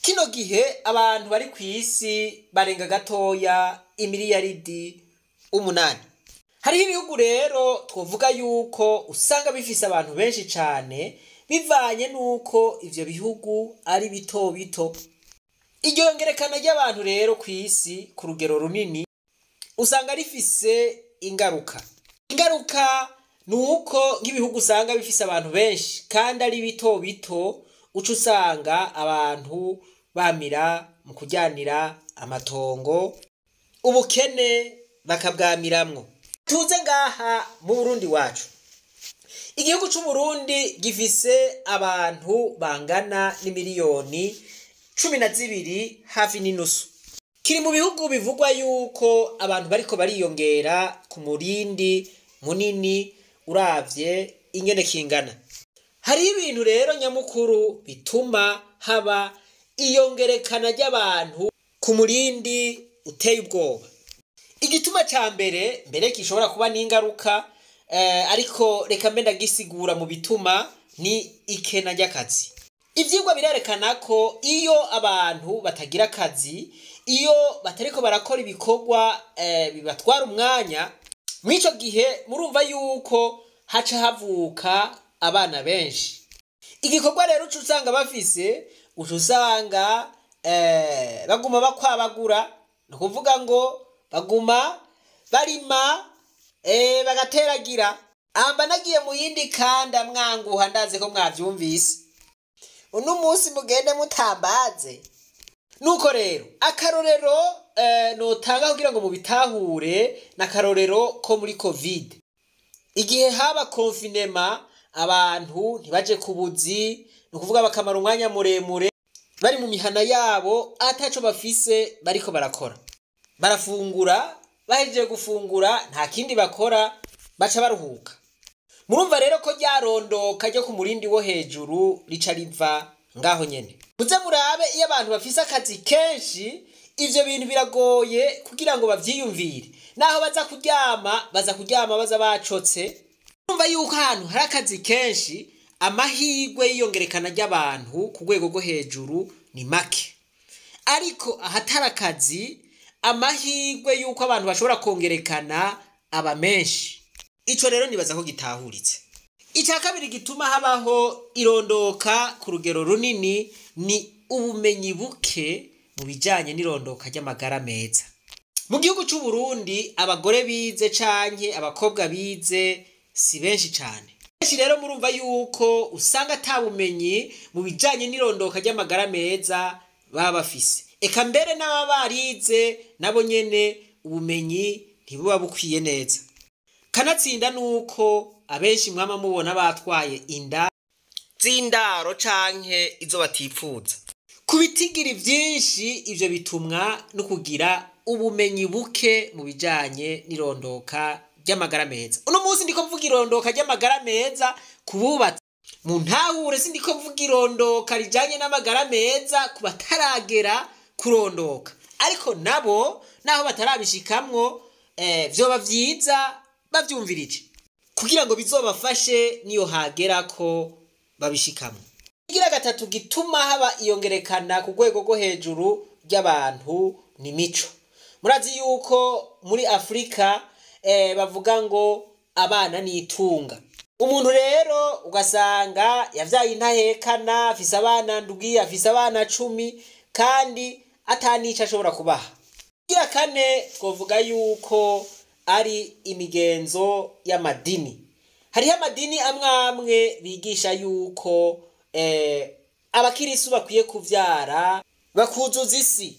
Kino gihe abantu bari ku isi barenga gatoya imiliyaridi 8. Hariho ibihugu rero twovuga yuko usanga bifise abantu benshi cane bivanye n'uko ivyo bihugu ari bito bito. Iryo yongerekana ry'abantu rero ku isi ku rugero runini usanga rifise ingaruka. Ingaruka ni uko nk'ibihugu usanga bifise abantu benshi kandi ari bito bito, uca usanga abantu bamira mu kuryanira amatongo, ubukene bakabwamiramwo. Tuze ngaha mu Burundi wacu. Igihugu c'Uburundi gifise abantu bangana n'imiliyoni 12 hafi n'inusu. Kiri mu bihugu bivugwa yuko abantu bariko bariyongera ku murindi munini uravye ingene kingana. Hariho ibintu rero nyamukuru bituma haba iyongerekana ry'abantu ku murindi uteye ubwoba. Igituma ca mbere mbere gishobora kuba n'ingaruka, ariko reka mbe ndagisigura mu bituma, ni ikena ry'akazi. Ivyigwa birerekana ko iyo abantu batagira akazi, iyo batariko barakora ibikorwa bibatwara umwanya, mw'ico gihe murumva yuko haca havuka abana benshi. Igikorwa rero uca usanga bafise, uca usanga baguma bakwabagura, ni ukuvuga ngo baguma barima, bagateragira. Amba nagiye mu yindi kanda mwanguha, ndazi ko mwavyumvise. Uno munsi mugende mutambaze. Nuko rero akarorero notanga kugira ngo mubitahure n'akarorero ko muri Covid. Igihe haba confinement, abantu ntibaje kubuzi, ni ukuvuga bakamara umwanya muremure bari mu mihana yabo ataco bafise bariko barakora. Barafungura, bahejeje gufungura nta kindi bakora, baca baruhuka. Murumva rero ko ryarondoka ryo ku murindi wo hejuru rica riva ngaho nyene. Muze murabe iyo abantu bafise akazi kenshi, ivyo bintu biragoye kugira ngo bavyiyumvire. Naho baza kuryama, baza kuryama baza bacotse. Urumva yuko ahantu hari akazi kenshi, amahirwe y'iyongerekana ry'abantu ku rwego rwo hejuru ni make. Ariko ahatari akazi, amahirwe y'uko abantu bashobora kongerekana aba menshi. Ico rero nibaza ko gitahuritse. Ica kabiri gituma habaho irondoka ku rugero runini ni ubumenyi buke mu bijanye n'irondoka ry'amagara meza. Mu gihugu c'u Burundi abagore bize canke abakobwa bize si benshi cane. Benshi rero murumva yuko usanga ata bumenyi mu bijanye n'irondoka ry'amagara meza baba bafise. Eka mbere n'ababa barize nabo nyene ubumenyi ntibuba bukwiye neza. Kanatsinda nuko abenshi mwama mubona batwaye inda z'indaro canke izo batipfuza. Ku bitigiri vyinshi ivyo bitumwa no kugira ubumenyi buke mu bijanye n'irondoka ry'amagara meza. Uno munsi ndiko mvuga irondoka ry'amagara meza ku bubatsi. Mu ntahure sindiko mvuga irondoka rijanye n'amagara meza ku bataragera kurondoka. Ariko nabo naho batarabishikamwo, vyoba vyiza bavyumvirije kugira ngo bizobafashe niyo hagera ko babishikamwo. Igira gatatu gituma haba iyongerekana ku rwego rwo hejuru ry'abantu ni mico. Murazi yuko muri Afrika bavuga ngo abana ni itunga. Umuntu rero ugasanga yavyaye intahekana, afise abana 7, afise abana 10 kandi atanica ashobora kubaha. Igira kane twovuga yuko ari imigenzo y'amadini. Hariho amadini amwe amwe bigisha yuko abakirisu bakwiye kuvyara bakuzuza isi.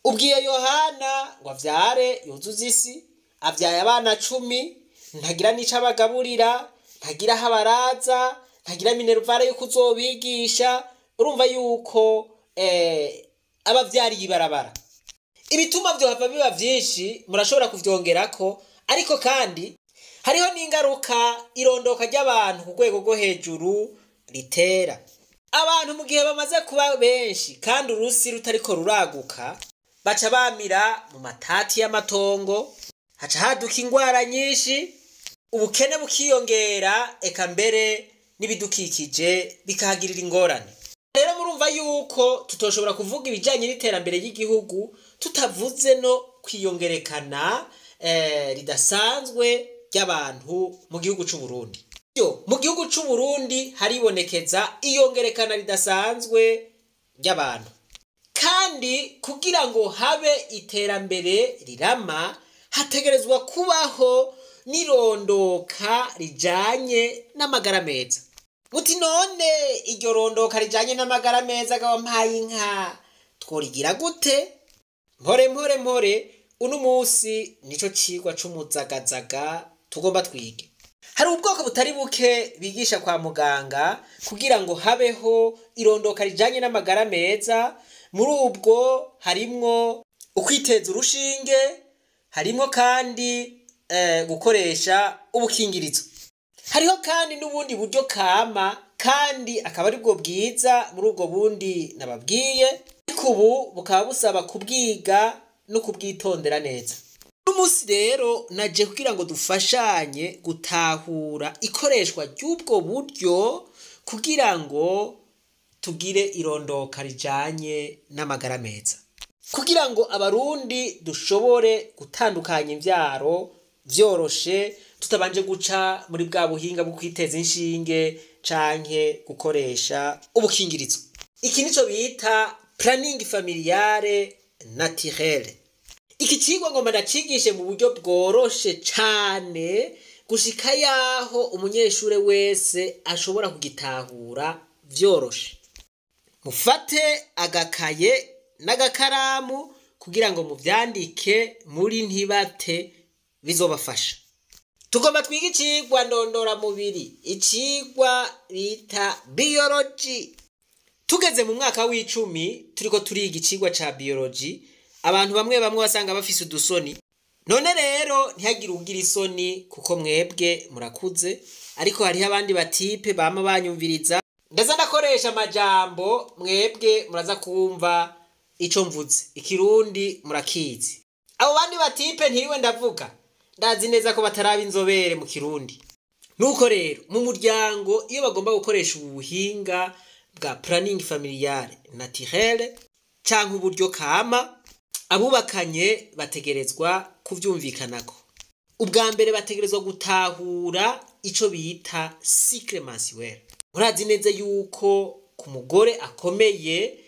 Ubwiye Yohana ngo avyare yuzuze isi, avyaye abana 10, ntagira n'ico abagaburira, ntagira aho abaraza, ntagira minervare yo kuzobigisha. Urumva yuko abavyariye ibarabara. Ibituma vyohava biba vyinshi, murashobora kuvyongerako, ariko kandi hariho n'ingaruka irondoka ry'abantu ku rwego rwo hejuru ritera. Abantu mu gihe bamaze kuba benshi kandi urusi rutariko ruraguka, baca bamira mu matati y'amatongo, haca haduka ingwara nyinshi, ubukene bukiyongera, eka mbere n'ibidukikije bikahagirira ingorane. Rero murumva Murumva yuko tutoshobora kuvuga ibijyanye n'iterambere ry'igihugu tutavuze no kwiyongerekana ridasanzwe ry'abantu mu gihugu c'u Burundi. Mu gihugu c'u Burundi haribonekeza iyongerekana ridasanzwe ry'abantu, kandi kugira ngo habe iterambere rirama hategerezwa kubaho n'irondoka rijanye n'amagara meza. Muti none iryo rondoka rijanye n'amagara meza gawampaye inka tworigira gute? Mpore mpore mpore, uno munsi nico cigwa c'umuzagazaga tugomba twige. Hari ubwoko butari buke bigisha kwa muganga kugira ngo habeho irondoka rijanye n'amagara meza. Muri ubwo harimwo ukwiteza urushinge, harimwo kandi gukoresha ubukingirizo. Hariho kandi n'ubundi buryo kama, kandi akaba aribwo bwiza muri ubwo bundi nababwiye, ariko ubu bukaba busaba kubwiga no kubwitondera neza. Uno munsi rero naje kugira ngo dufashanye gutahura ikoreshwa ry'ubwo buryo kugira ngo tugire irondoka rijanye n'amagara meza, kugira ngo abarundi dushobore gutandukanya imvyaro vyoroshe tutabanje guca muri bwa buhinga bwo kwiteza inshinge canke gukoresha ubukingirizo. Iki nico bita planning familiale naturelle. Iki cigwa ngomba ndacigishe mu buryo bworoshe cane gushika yaho umunyeshure wese ashobora kugitahura vyoroshe. Mufate agakaye n'agakaramu kugira ngo muvyandike muri ntibate, bizobafasha. Tugomba twiga icigwa ndondoramubiri, icigwa bita biology. Tugeze mu mwaka w'icumi turiko turiga icigwa ca biology, abantu bamwe bamwe basanga bafise udusoni. None rero ntihagire ugira isoni kuko mwebwe murakuze, ariko hariho abandi batipe bama banyumviriza. Ndaza ndakoresha amajambo mwebwe muraza kumva ico mvuze, ikirundi murakizi. Abo bandi batipe ntiriwe ndavuga, ndazi neza ko bataraba inzobere mu kirundi. Nuko rero mu muryango iyo bagomba gukoresha ubu buhinga bwa planning familiale naturelle canke uburyo kama, abubakanye bategerezwa kuvyumvikanako. Ubwa mbere bategerezwa gutahura ico bita cycle mensuel. Murazi neza yuko ku mugore akomeye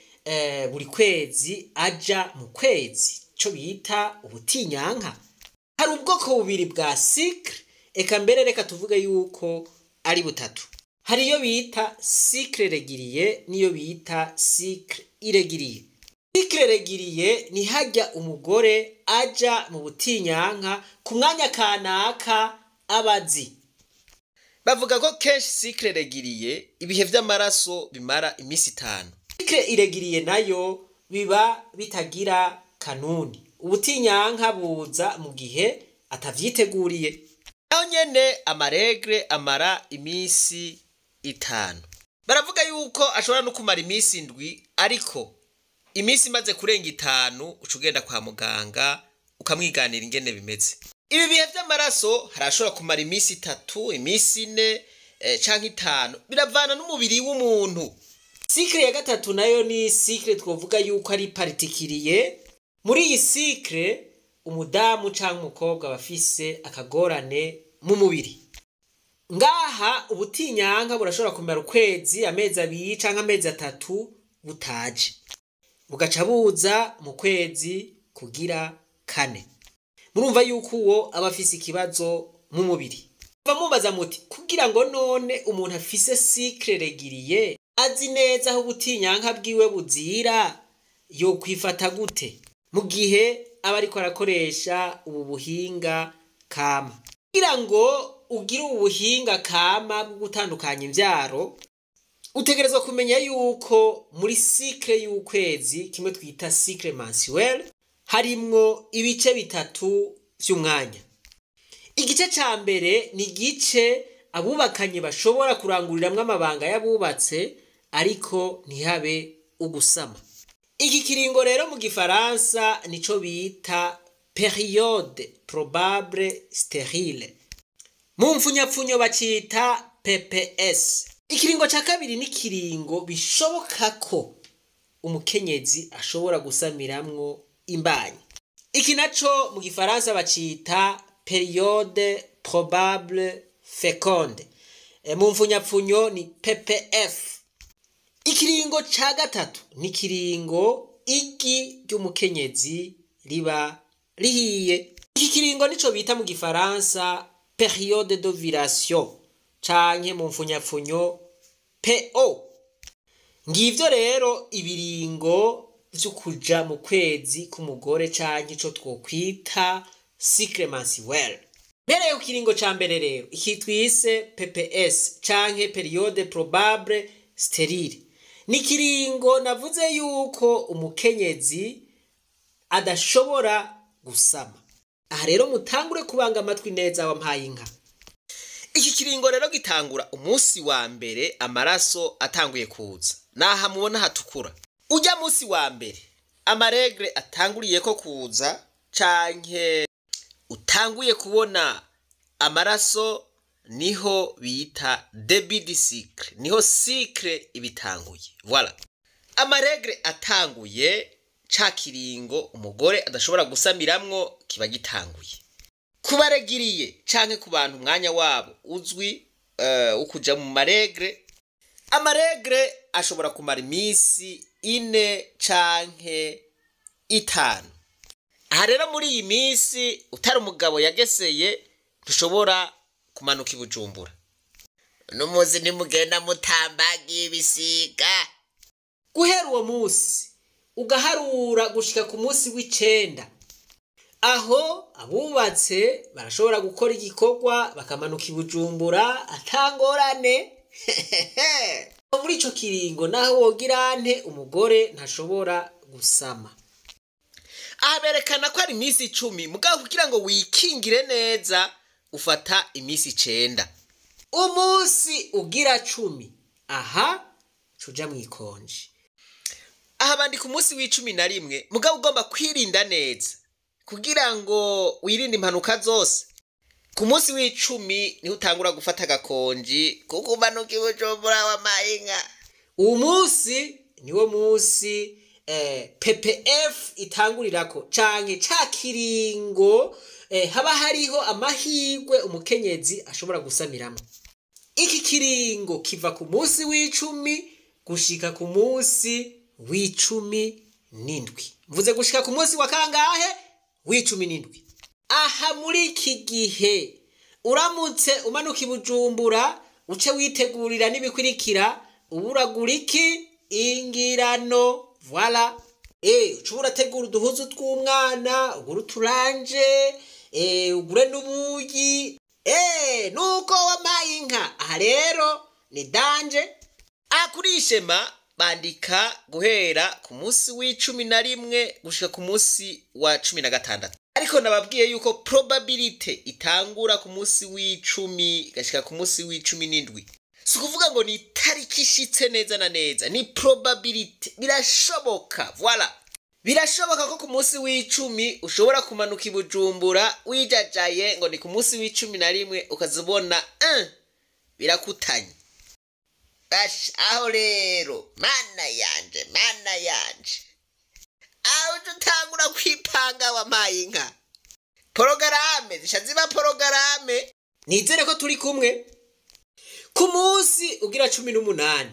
buri kwezi aja mu kwezi, ico bita ubutinyanka. Hari ubwoko bubiri bwa cycle, eka mbere reka tuvuge yuko ari butatu. Hari iyo bita cycle régulier n'iyo bita cycle irrégulier. Cycle régulier ni hajya umugore aja mu butinyanka ku mwanya kanaka abazi. Bavuga ko kenshi cycle régulier ibihe vy'amaraso bimara imisi 5. Cycle irrégulier nayo biba bitagira kanuni. Ubutinyanka buza mu gihe atavyiteguriye. Naho nyene amaregre amara imisi 5. Baravuga yuko ashobora no kumara imisi 7, ariko imisi imaze kurenga 5 uca ugenda kwa muganga ukamwiganira ingene bimeze. Ibi bihe vy'amaraso harashobora kumara imisi 3, imisi 4 canke 5, biravana n'umubiri w'umuntu. Cycle ya gatatu nayo ni cycle twovuga yuko ari particulier. Muri iyi cycle umudamu canke umukobwa bafise akagorane mu mubiri. Ngaha ubutinyanka burashobora kumara ukwezi, amezi 2 canke amezi 3 butaje, bugaca buza mu kwezi kugira 4. Murumva yuko uwo aba afise ikibazo mu mubiri. Bamubaza muti kugira ngo none umuntu afise cycle régulier azi neza aho ubutinyanka bwiwe buzira yo kwifata gute mu gihe aba ariko arakoresha ubu buhinga kama? Kugira ngo ugire ubu buhinga kama bwo gutandukanya imvyaro, utegerezwa kumenya yuko muri cycle y'ukwezi kimwe twita cycle mensuel harimwo ibice 3 vy'umwanya. Igice ca mbere ni igice abubakanye bashobora kuranguriramwo amabanga y'abubatse, ariko ntihabe ugusama. Iki kiringo rero mu gifaransa nico bita période probable stérile, mu mfunyapfunyo bacita PPS. Ikiringo ca kabiri ni kiringo bishoboka ko umukenyezi ashobora gusamiramwo imbanyi. Iki naco mu gifaransa bacita période probable féconde. Mu mfunyapfunyo ni PPF. Ikiringo ca gatatu ni ikiringo igi ry'umukenyezi riba rihiye. Iki kiringo nico bita mu gifaransa période d'ovulation canke mu mfunyapfunyo PO. Ngivyo rero ibiringo vy'ukuja mu kwezi k'umugore canke ico twokwita cycle mensuel. Mpereye ku kiringo ca mbere rero, iki twise PPS canke période probable stérile. Ni ikiringo navuze yuko umukenyezi adashobora gusama. Aha rero mutangure kubanga amatwi neza, wampaye inka. Iki kiringo rero gitangura umunsi wa mbere amaraso atanguye kuza. Naha mubona hatukura. Ujya munsi wa mbere ama règles atanguriye ko kuza canke utanguye kubona amaraso, niho bita début du cycle, niho cycle ibitanguye. Voilà, ama règles atanguye, ca kiringo umugore adashobora gusamiramwo kiba gitanguye. Kubaregiriye canke ku bantu umwanya wabo uzwi wo kuja mu ma règles, ama règles ashobora kumara iminsi 4 canke 5. Aha rero muri iyi minsi, utari umugabo yageseye, ntushobora kumanuka i Bujumbura. N'umuzi ntimugenda mutambagiye ibisiga. Guhera uwo munsi ugaharura gushika ku munsi w'icenda, aho abubatse barashobora gukora igikorwa bakamanuka i Bujumbura atangorane. Muri ico kiringo, naho wogira nte, umugore ntashobora gusama. Aha berekana ko ari iminsi 10, mugabo kugira ngo wikingire neza ufata iminsi 9. Umunsi ugira 10, aha cuja mw'ikonji. Aha bandika umunsi w'11, mugabo ugomba kwirinda neza kugira ngo wirinde impanuka zose. Ku munsi w'10 niho utangura gufata agakonji kuko umanuka i Bujumbura, wamaye inka. Uwu munsi niwo munsi PPF itangurirako canke ca kiringo haba hariho amahirwe umukenyezi ashobora gusamiramo. Iki kiringo kiva ku munsi w'10 gushika ku munsi w'17. Mvuze gushika ku munsi wa kangahe? W'17. Aha muri iki gihe, uramutse umanuka i Bujumbura, uce witegurira n'ibikurikira. Uburagura iki? Ingirano. Voilà, uca urategura uduhuzu tw'umwana, ugure uturanje, ugure n'ubuyi, nuko wampaye inka. Aha rero ni danger. Aha kuri iyi schéma bandika guhera ku munsi w'11 gushika ku munsi wa 16, ariko nababwiye yuko probabilité itangura ku munsi w'10 igashika ku munsi w'17. Si ukuvuga ngo ni itariki ishitse neza na neza, ni probabilité, birashoboka. Voilà, birashoboka ko ku munsi w'10 ushobora kumanuka i Bujumbura wijajaye ngo ni ku munsi w'11, ukazibona birakutanye. Basha, aho rero, mana yanje, mana yanje, aho uca utangura kwipanga, wampaye inka, porogaramu zisha ziba porogaramu. Nizere ko turi kumwe. Ku munsi ugira 18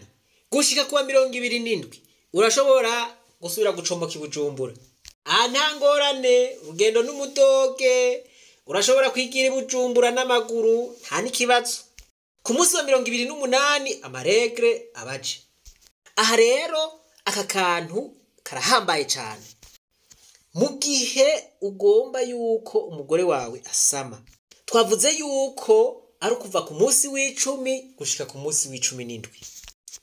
gushika kuwa 27, urashobora gusubira gucomoka i Bujumbura. Aha nta ngorane, urugendo n'umudoge, urashobora kwigira i Bujumbura n'amaguru, nta n'ikibazo. Ku munsi wa 28 ama règles abaje. Aha rero aka kantu karahambaye cane. Mu gihe ugomba yuko umugore wawe asama, twavuze yuko ari ukuva ku munsi w'10 gushika ku munsi w'17.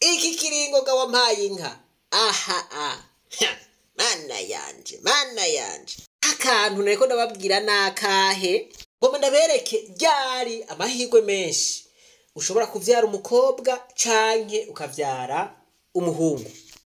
Iki kiringo ga, wampaye inka, aha a Ha, mana yanje, mana yanje, akantu nariko ndababwira nakahe? Ngomba ndabereke ryari amahirwe menshi ushobora kuvyara umukobwa canke ukavyara umuhungu.